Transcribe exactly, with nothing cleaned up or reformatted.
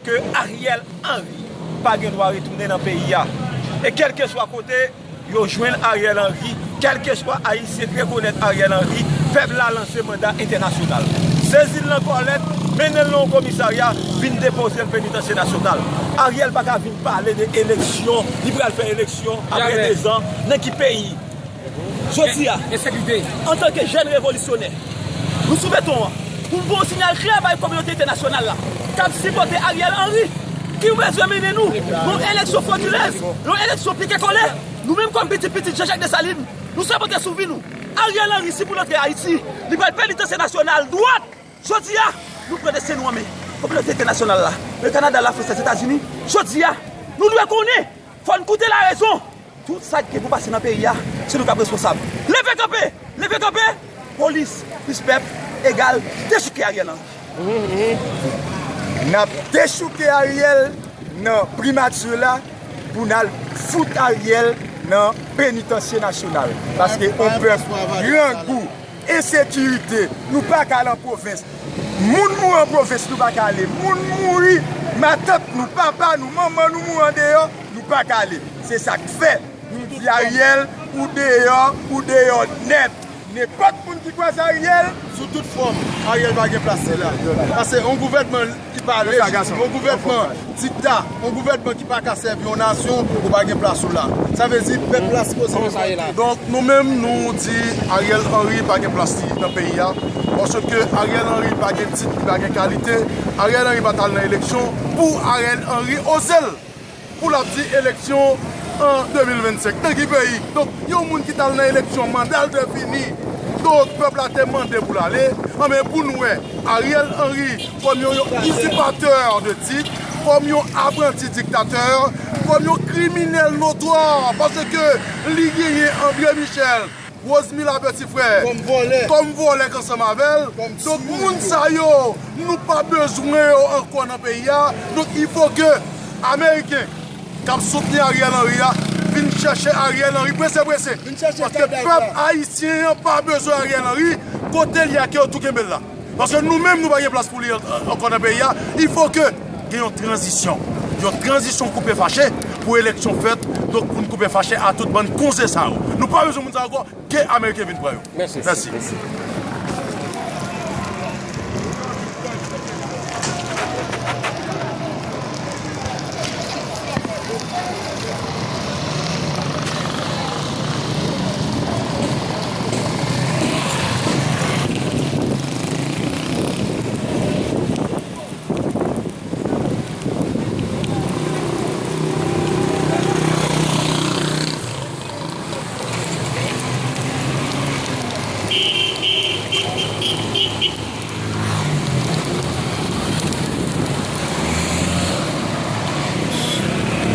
ke Ariel Henry pa gen dwa retounen nan peyi a. E kèlkeswa kote yo jwenn Ariel Henry, kèlkeswa Ayisyen k rekonèt Ariel Henry, pèp la lanse manda entènasyonal. Sezi l nan kòlèt, mennen l nan yon komisarya, vin depoze l penitansye nasyonal. Ariel pa ka vin pale de eleksyon, li pral fè eleksyon apre dezan, nan ki peyi? Jodi a, antanke jèn revolisyonè, nou sou beton an pou n voye yon siyal klè bay kominote entènasyonal la k ap sipòte Ariel Henry, ki bezwen mennen nou yon eleksyon fodilèz, yon eleksyon pike kole. Nou menm kòm pitit pitit Jean Jacques Dessalines, nou sèpote sou vi nou. Ariel Henry, si pou l antre Ayiti, li pral penitansye nasyonal dwat. Jodi a, nou pran desten nou an men. Kominote entènasyonal la, le Kanada, Lafrans, Lèzetazini, jodi a, nou dwe konnen, fò n koute larezon. Tout sa ki gen pou pase nan peyi a, se nou k ap responsab. Leve kanpe! Leve kanpe! Polis plis pèp egal dechouke Ariel Henry. N ap dechouke Ariel nan primati la pou n al fout Ariel nan penitansye nasyonal. Paske yon pèp grangou, ensekirite, nou pa ka al an pwovens. Moun mouri an pwovens, nou pa ka ale. Moun mouri, matant nou, papa nou, manman nou mouri andeyò, nou pa ka ale. Se sa k fè nou di Ariel, ou deyò, ou deyò nèt. Nenpòt moun ki kwaze Ariel, sou tout fòm, Ariel pa gen plas li la. Paske yon gouvènman ki pa lejistim, yon gouvènman dikta, yon gouvènman ki pa ka sèvi yon nasyon, ou pa gen plas ou la. Sa vle di pèp la sipoze revolte. Donk nou menm nou di Ariel Henry pa gen plas li nan peyi a. Paske Ariel Henry pa gen tit, li pa gen kalite. Ariel Henry pa t al nan eleksyon pou Ariel Henry oze l pou l ap di eleksyon an de mil vennsenk. Nan ki peyi? Donk yon moun ki t al nan eleksyon, manda l te fini, donk pèp la te mande pou l ale. Anben pou n wè Ariel Henry kòm yon, yon izipatè de tit, kòm yon apranti diktatè, kòm yon kriminèl notwa, paske li genyen André Michel, Rosemila Petit Frère kòm vòlè k ansanm avè l. Donk moun sa yo, nou pa bezwen yo ankò nan peyi a. Donk il faut que Ameriken k ap soutni Ariel Henry a vin chèche Ariel Henry prese prese. Paske pèp ayisyen an pa bezwen Ariel Henry, kote l ye a ke yo tou kenbe l la. Paske nou menm nou pa gen plas pou li an- ankò nan peyi a. Il faut que gen yon tranzisyon. Yon tranzisyon koupe fache pou eleksyon fèt. Donk pou n koupe fache a tout bann konze sa yo. Nou pa bezwen moun sa yo ankò, ke Ameriken vin pran yo. Mèsi.